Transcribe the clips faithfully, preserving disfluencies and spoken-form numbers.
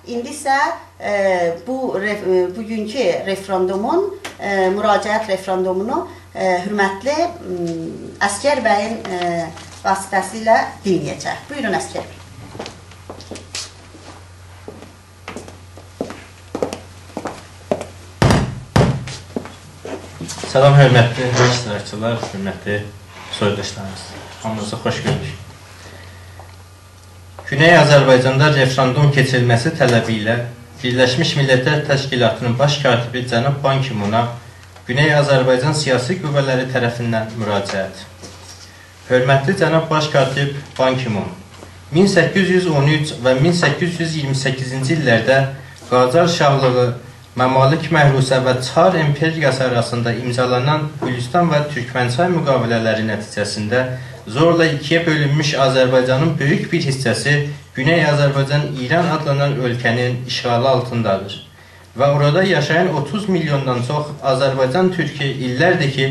ایندی ایسه، ائ، بو رف-، ائ، بوگونکو رفراندومون، ائ، مراجعت رفراندومونو، ائ، حؤرمتلی، م، عسگر بیین، ائ، واسطه‌سیله دینله‌یه‌جک. بویورون، عسگر بی. سلام، حؤرمتلی اشتراکچیلار، حؤرمتلی سویداشلاریمیز. هامینیزی خوش گؤردوک. گونئی آذربایجاندا رفراندوم کئچیریلمه‌سی طلبی ایله بیرلشمیش میللتلر تشکیلاتی‌نین باش کاتیبی جناب بان کی مونا گونئی آذربایجان سیاسی قوه‌لری طرفیندن مراجعت. حؤرمتلی جناب باش کاتیب بان کی مون، مین سککیز یوز اون اوچ و مین سککیز یوز اییرمی سککیزینجی ایللرده قاجار شاهلیغی، ممالک محروسه و چار ایمپریاسی آراسیندا ایمضالانان گولوستان و تورکمنچای مقاوله‌لری نتیجه‌سینده زورلا ایکی‌یه بؤلونموش آذربایجانین بؤیوک بیر حیصه‌سی گونئی آذربایجان ایران آدلانان اؤلکه‌نین اشغالی آلتیندادیر. و اورادا یاشایان اوتوز میلیوندان چوخ آذربایجان تورکو ایللردیر کی،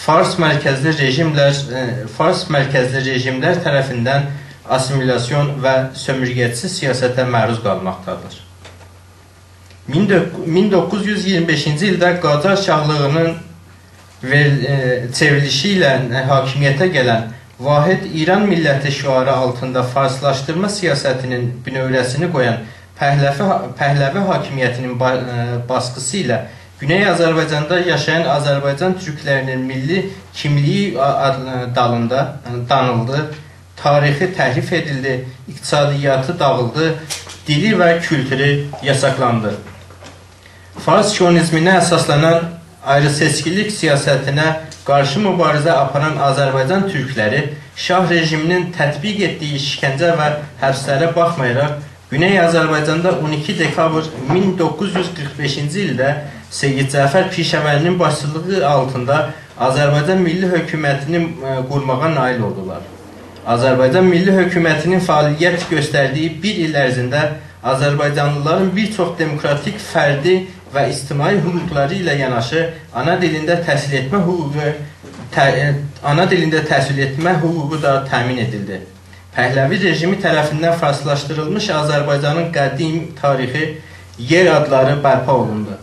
فارس مرکزلی رژیملر، ائ، فارس مرکزلی رژیملر طرفیندن آسیمیلاسیون و سؤمورگه‌چی سیاسته معروض قالماقدادیر. مین دوق-، مین دوققوز یوز اییرمی بئشینجی ایلده قاجار شاهلیغی‌نین وئر-، ائ، چئوریلیشی ایله حاکمیته گلن واحد ایران میللتی شعاری آلتیندا فارسلاشدیرما سیاستی‌نین بونؤوره‌سینی قویان پهلوی، پهلوی حاکمیتی‌نین با-، ائ، باسقیسی ایله گونئی آذربایجاندا یاشایان آذربایجان تورکلری‌نین میللی کیملیگی آ-، آد-، دالیندا، یعنی دانیلدی، تاریخی تحریف ائدیلدی، اقتصادیاتی داغیلدی، دیلی و کولتورو یاساقلاندی. فارس شووینیزمینه اساسلانان آیری‌سئچکیلیک سیاستینه قارشی موباریزه آپاران آذربایجان تورکلری شاه رژیمی‌نین تطبیق ائتدیگی شکنجه و حبسلره باخمایاراق، گونئی آذربایجاندا اون ایکی دکابر مین دوققوز یوز قیرخ بئشینجی ایلده سید جعفر پیشه‌وری‌نین باشچیلیغی آلتیندا آذربایجان میللی حکومتینی، ائ، قورماغا نایل اولدولار. آذربایجان میللی حکومتی‌نین فعالیت گؤستردیگی بیر ایل عرضینده آذربایجانلیلارین بیر چوخ دموکراتیک، فردی و اجتماعی حقوقلاری ایله یاناشی آنا دیلینده تحصیل ائتمه حقوقو، ته-، آنا دیلینده تحصیل ائتمه حقوقو دا تأمین ائدیلدی. پهلوی رژیمی طرفیندن فارسلاشدیریلمیش آذربایجانین قدیم تاریخی یئر آدلاری برپا اولوندو.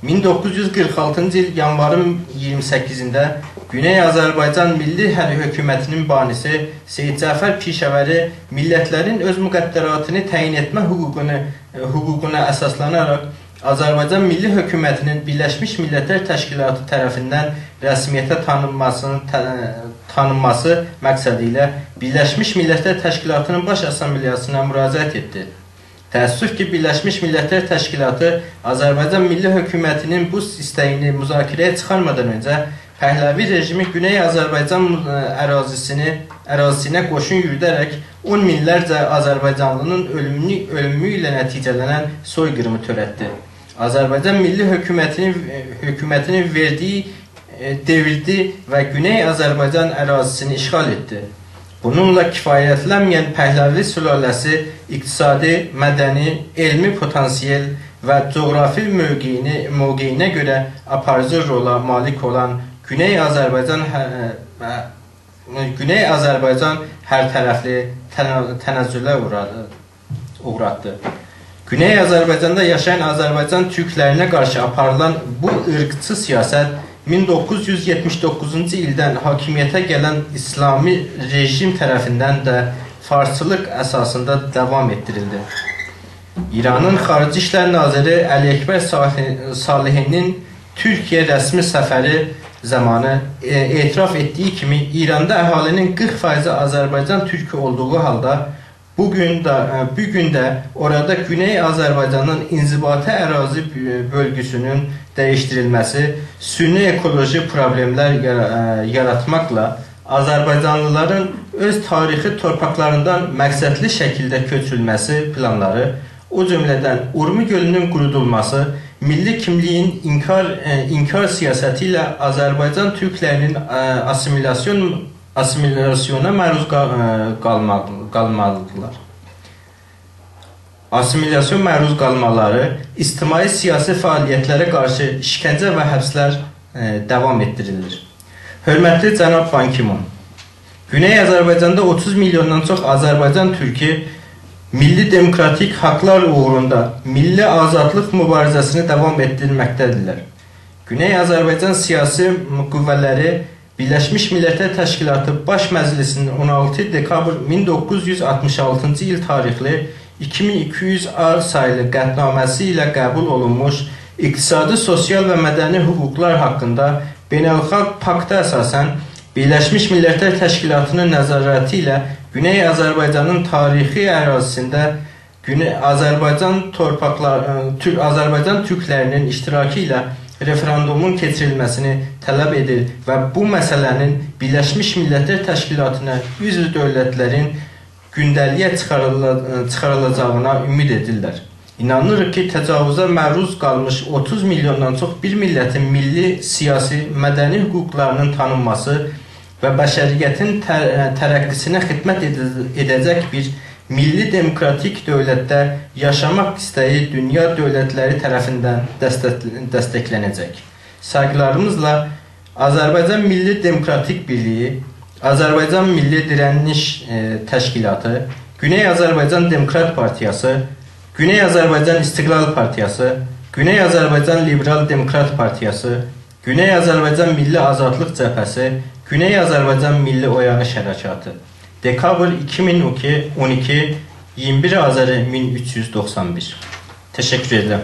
مین دوققوز یوز قیرخ آلتینجی ایل یانوارین اییرمی سککیزینده گونئی آذربایجان میللی حر-، حکومتی‌نین بانی‌سی سید جعفر پیشه‌وری میللتلرین اؤز مقدراتینی تعیین ائتمه حقوقونو، حقوقونا اساسلاناراق آذربایجان میللی حکومتی‌نین بیرلشمیش میللتلر تشکیلاتی طرفیندن رسمیته تانینماسینین ته-، تانینماسی مقصدی ایله بیرلشمیش میللتلر تشکیلاتی‌نین باش آسامبلئیاسینا مراجعت ائتدی. تأسف کی، بیرلشمیش میللتلر تشکیلاتی آذربایجان میللی حکومتی‌نین بو ایسته‌یینی مذاکره‌یه چیخارمادان اؤنجه پهلوی رژیمی گونئی آذربایجان، ائ، اراضی‌سینی، اراضی‌سینه قوشون یوروده‌رک اون مینلرجه آذربایجانلی‌نین اؤلومونو، اؤلومو ایله نتیجه‌لنن سوی‌قیریمی تؤرتدی. آذربایجان میللی حکومتی‌نین، ائ، حکومتی‌نین وئردیگی ائ، دئویردی و گونئی آذربایجان اراضی‌سینی اشغال ائتدی. بونونلا کفایتلنمه‌ین پهلوی سلاله‌سی اقتصادی، مدنی، علمی پتانسیل و جغرافی موقعینی، موقعینه گؤره آپاریجی رولا مالیک اولان گونئی آذربایجان هه-، هه-، گونئی آذربایجان هر طرفلی تنا-، تنزله اوغرادی. اوغراتدی. گونئی آذربایجاندا یاشایان آذربایجان تورکلرینه قارشی آپاریلان بو عیرقچی سیاست مین دوققوز یوز یئتمیش دوققوزونجو ایلدن حاکمیته گلن اسلامی رژیم طرفیندن ده فارسچیلیق اساسیندا داوام ائتدیریلدی. ایرانین خارجی ایشلر ناظری علی اکبر صالح-، صالحی‌نین تورکیه رسمی سفری زامانی، ائ، اعتراف ائتدیگی کیمی، ایراندا اهالی‌نین قیرخ فایضی آذربایجان تورکو اولدوغو حالدا بو گون ده، ائ، بو گون ده اورادا گونئی آذربایجانین انضباطی اراضی بؤ-، بؤلگوسونون دییشدیریلمه‌سی، سنی اکولوژی پروبلئملر یارا-، ائ، یاراتماقلا آذربایجانلیلارین اؤز تاریخی تورپاقلاریندان مقصدلی شکیلده کؤچورولمه‌سی پلانلاری، او جمله‌دن اورمو گؤلونون قورودولماسی، میللی کیملیگین انکار، ائ، انکار سیاستی ایله آذربایجان تورکلری‌نین، ائ، آسیمیلاسیون آسیمیلاسیونا معروض قال-، ائ، قالما-، قالمالیدیرلار. آسیمیلاسیون معروض قالمالاری، اجتماعی سیاسی فعالیتلره قارشی شکنجه و حبسلر، ائ، داوام ائتدیریلیر. حؤرمتلی جناب بان کی مون، گونئی آذربایجاندا اوتوز میلیوندان چوخ آذربایجان تورکو میللی دموکراتیک حاقلار اوغروندا میللی آزادلیق موباریزه‌سینی داوام ائتدیرمکده‌دیرلر. گونئی آذربایجان سیاسی قوه‌لری بیرلشمیش میللتلر تشکیلاتی باش مجلسی‌نین اون آلتی دکابر مین دوققوز یوز آلتمیش آلتینجی ایل تاریخلی ایکی مین ایکی یوز آر سایلی قطعنامه‌سی ایله قبول اولونموش اقتصادی، سوسیال و مدنی حقوقلار حاقیندا بین‌الخالق پاکتا اساساً بیرلشمیش میللتلر تشکیلاتی‌نین نظارتی ایله گونئی آذربایجانین تاریخی اراضی‌سینده گونئی آذربایجان تورپاقلار، ائ، تور-، آذربایجان تورکلری‌نین اشتراکی ایله رفراندومون کئچیریلمه‌سینی طلب ائدیر و بو مسئله‌نین بیرلشمیش میللتلر تشکیلاتینا عضو دؤولتلرین گونده‌لیگه چیخاریلا-، ائ، چیخاریلاجاغینا امید ائدیرلر. اینانیریق کی، تجاوزا معروض قالمیش اوتوز میلیوندان چوخ بیر میللتین میللی، سیاسی، مدنی حقوقلاری‌نین تانینماسی و بشریتین تر-، ائ، ترقی‌سینه خدمت ائده-، ائده‌جک بیر میللی دموکراتیک دؤولتده یاشاماق ایسته‌یی دونیا دؤولتلری طرفیندن دستک-، دستکله‌نه‌جک. سایغیلاریمیزلا، آذربایجان میللی دموکراتیک بیرلیگی، آذربایجان میللی دیرنیش، ائ، تشکیلاتی، گونئی آذربایجان دموکرات پارتیاسی، گونئی آذربایجان استقلال پارتیاسی، گونئی آذربایجان لیبرال دموکرات پارتیاسی، گونئی آذربایجان میللی آزادلیق جبهه‌سی، گونئی آذربایجان میللی اویانیش حرکاتی. دکابر ایکی مین اون ایکی، اییرمی بیر آذر مین اوچ یوز دوخسان بیر. تشکر ائدیرم.